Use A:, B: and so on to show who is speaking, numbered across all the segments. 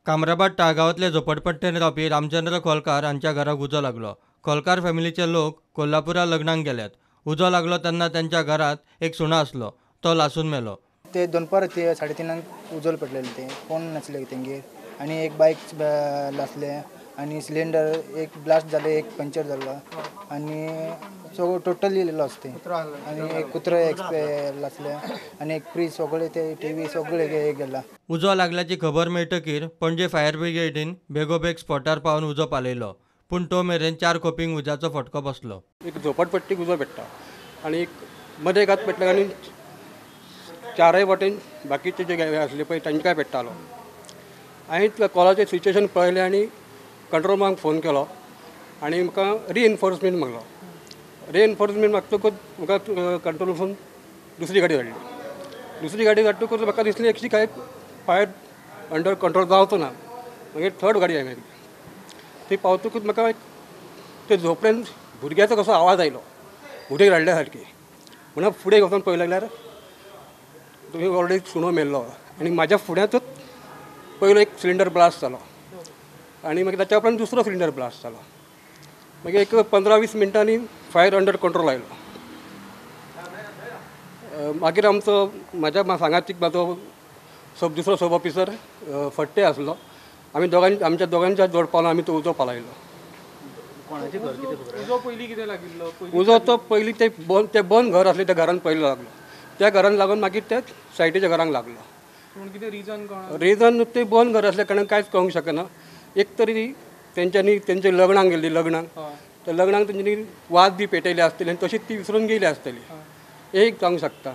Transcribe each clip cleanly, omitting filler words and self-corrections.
A: कामराबाद ताळगांवांतले झोपडपट्टेन रावपी रामचंद्र खोलकार हांच्या घराक उजो लागलो. खोलकार फॅमिलीचे लोक कोल्हापुरा लग्नाक गेल्यात. उजो लागलो तेन्ना त्यांच्या घरात एक सुणो आसलो, तो लासून मेलो.
B: ते दनपार ते 3:30 उजो पडलेले, ते कोण नासले तेंगेर आनी एक बायक लासले आनी सिलिंडर एक ब्लास्ट जाले, एक पंक्चर जालो आनी सगळो टोटली लॉस ते आनी एक कुत्रो लासले आनी एक फ्रीज सगळे ते टीव्ही सगळे गेला.
A: उजो लागल्याची खबर मेळटकीर पणजे फायर ब्रिगेडीन बेगोबेग स्पॉटार पावन उजो पालयलो, पूण तो मेरेन 4 खोपींक उज्याचो फटको बसलो.
C: एक झोपडपट्टीक उजो पेट्टा आनी एक मदें एकाच पेटले आनी चारय वाटेन बाकीचे जे आसले पळय तांकांय पेट्टालो. हांवें कॉलाचें सिच्युएशन पळयलें आनी कंट्रोल रुमाक फोन केलो आनी म्हाका रिएनफोर्समेंट मागलो. रिएनफोर्समेंट मागतकूच म्हाका कंट्रोल रुमासून दुसरी गाडी धाडली. दुसरी गाडी धाडटकूच म्हाका दिसलें एकशी कांय फायर अंडर कंट्रोल जावचो ना. मागीर थर्ड गाडी हांवें ती पावतकूच म्हाका एक ते झोपडेन भुरग्याचो कसो आवाज आयलो, भुरगीं रडल्या सारकी. म्हणून फुडें वचून पळयलें जाल्यार तुमी ऑलरेडी सुणो मेल्लो आनी म्हाज्या फुड्यांतूच पयलो एक सिलिंडर ब्लास्ट जालो आनी मागीर ताच्या उपरांत दुसरो सिलिंडर ब्लास्ट जालो. मागीर एक 15-20 मिनटांनी फायर अंडर कंट्रोल आयलो. मागीर आमचो म्हाज्या सांगातीक म्हाजो दुसरो सब ऑफिसर फट्टे आसलो. आमी दोगांनी आमच्या दोगांच्या जोड पावलो आमी तो उजो पालयलो. उजो तो पयलीं ते बंद घर आसलें त्या घरान पयलो लागलो. त्या घरान लागून मागीर त्या सायडीच्या घरांक लागलो. रिजन ते बंद घर आसल्या कारणान कांयच कळूंक शकना. एक तरी तेंच्यांनी तेंच्या लग्नाक गेल्ली, लग्नाक त्या लग्नाक तेंच्यांनी वाद बी पेटयली आसतली आनी तशीच ती विसरून गेली आसतली, एक जावंक शकता,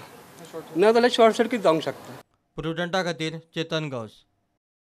C: ना जाल्यार शॉर्ट सर्कीट जावंक शकता.
A: प्रुडंटा खातीर चेतन गांवस.